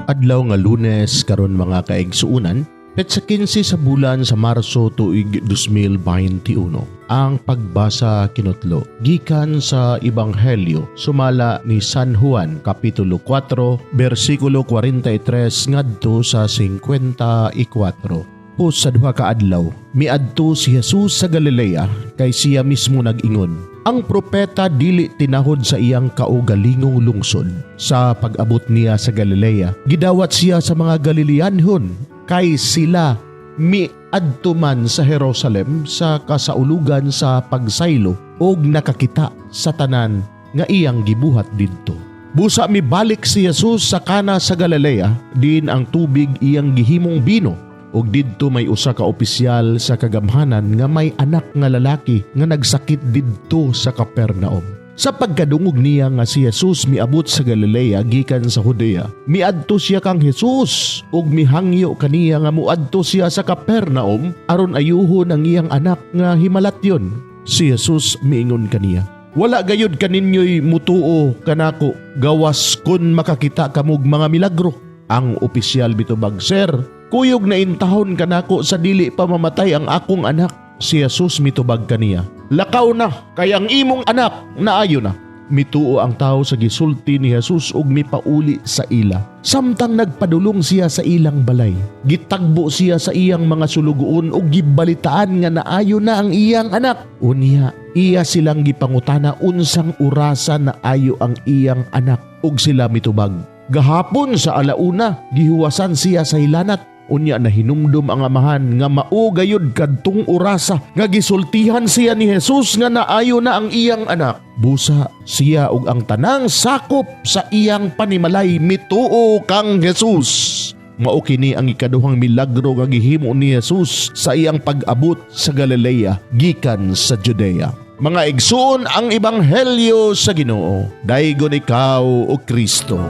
Adlaw nga Lunes karon, mga kaigsuonan, petsa 15 sa bulan sa Marso, tuig 2021. Ang pagbasa kinutlo gikan sa Ebanghelyo sumala ni San Juan, kapitulo 4, bersikulo 43 ngadto sa 54. Pus sa 2 ka adlaw, miadto si Jesus sa Galilea kay siya mismo nag-ingon, "Ang propeta dili tinahod sa iyang kaugalingong lungsod." Sa pag-abot niya sa Galilea, gidawat siya sa mga Galileanhon kay sila miadto man sa Jerusalem sa kasaulugan sa pagsaylo og nakakita sa tanan nga iyang gibuhat didto. Busa mibalik si Jesus sa Kana sa Galilea, diin ang tubig iyang gihimong bino. Ug didto may usa ka opisyal sa kagamhanan nga may anak nga lalaki nga nagsakit didto sa Capernaum. Sa pagkadungog niya nga si Jesus miabot sa Galilea gikan sa Judea, miadto siya kang Jesus ug mihangyo kaniya nga muadto siya sa Capernaum aron ayuhon ang iyang anak nga himalatyon. Si Jesus miingon kaniya, "Wala gayud kaninyo'y mutuo kanako gawas kun makakita kamog mga milagro." Ang opisyal mitubag, "Sir, kuyog na intahon kanako sa dili pa mamatay ang akong anak." Si Jesus mitubag kaniya, "Lakaw na, kay ang imong anak naayo na." Mituo ang tao sa gisulti ni Jesus ug mipauli sa ila. Samtang nagpadulong siya sa ilang balay, gitagbo siya sa iyang mga sulugoon ug gibalitaan nga naayo na ang iyang anak. Unya, iya silang gipangutana unsang orasa naayo ang iyang anak ug sila mitubag, "Gahapon sa 1:00 gihuwasan siya sa hilanat." Unya nahinumdum ang amahan nga mao gayud kadtong orasa nga gisultihan siya ni Jesus nga naayo na ang iyang anak. Busa siya ug ang tanang sakop sa iyang panimalay mituo kang Jesus. Mao kini ang ikaduhang milagro nga gihimo ni Jesus sa iyang pag-abot sa Galilea gikan sa Judea. Mga igsoon, ang ebanghelyo sa Ginoo. Daygon ikaw, o Kristo.